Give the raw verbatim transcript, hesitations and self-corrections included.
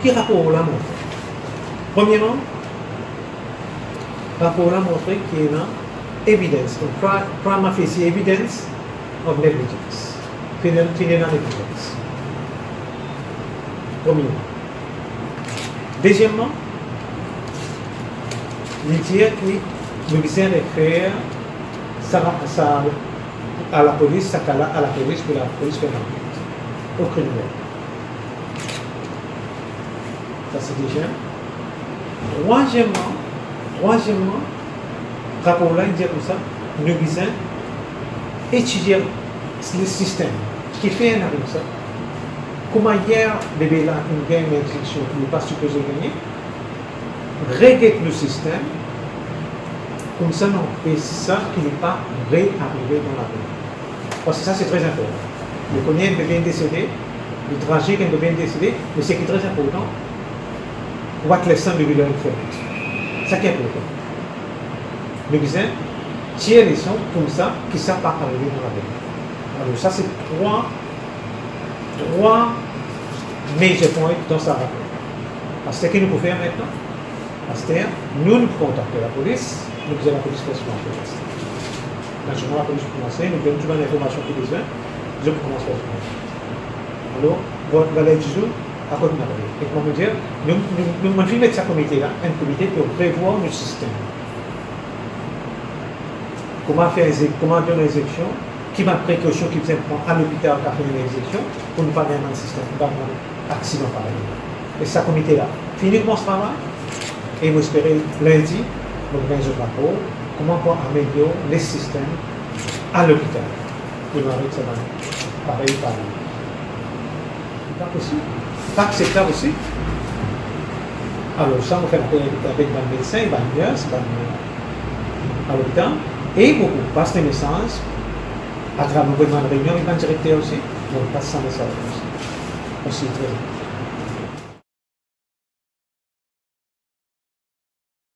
Ki rapor la montre? Premierman, rapor la montre ki ena evidence, donc pri-, prima facie evidence of negligence. Finn ena, finn ena negligence. Premierman. Dezieman, li dir ki nou bizin refer sa, sa a lapolis, sa ka la a lapolis pou lapolis fer lanket o kriminel. Sa se deziem. Trwazieman, trwazieman, rapor la inn dir koumsa, nou bizin etidie le sistem. Kifer ena koumsa? Kouma yer bebe la inn gagn enn inzeksion ki li pa sipoze gagne, reget nou sistem, koumsa nou anpes sa ki li pa rearive dan lavi. Parski sa se tre inportan. Nou kone enn bebe inn desede, li trazik, enn bebe inn desede, me seki tre inportan, what lesson do we learn from it? Sa ki inportan. Nou bizin tir leson koumsa ki sa pa arive dan lavi. Alor sa se trwa, trwa major point dan sa rapor. Aster ki nou pou fer aster? Nou, nou pou kontakte lapolis, nou bizin lapolis fer so lanket. Kan zot lapolis pou komanse, nou donn tou bann informasion ki bizin, zot pou komanse fer so lanket. Alor, bon, ler li dir, akoz nou ale? Ek mwa mo dir, nou, nou, nou, mo finn met sa komite la, enn komite pou revwar nou sistem. Kouma fer inzek-, kouma donn inzeksion, ki bann prekosion ki bizin pran a lopital kan fer enn inzeksion, pou nou pa gagn bann sistem, pou pa gagn bann aksidan parey. E sa komite la fini koumans travay, e mo espere lindi, mo pou gagn zot rapor, kouma pou amelior le sistem a lopital. Pou nou aret sa bann parey, parey. Pa posib. Pa akseptab osi. Alor sa, mo fer apel avek bann medsin, bann ners, bann, a lopital, e mo pou pas le mesaz atraver, mo pou bann reynion avek bann direkter osi, mo pou pas sa mesaz osi. Osi, tre inportan.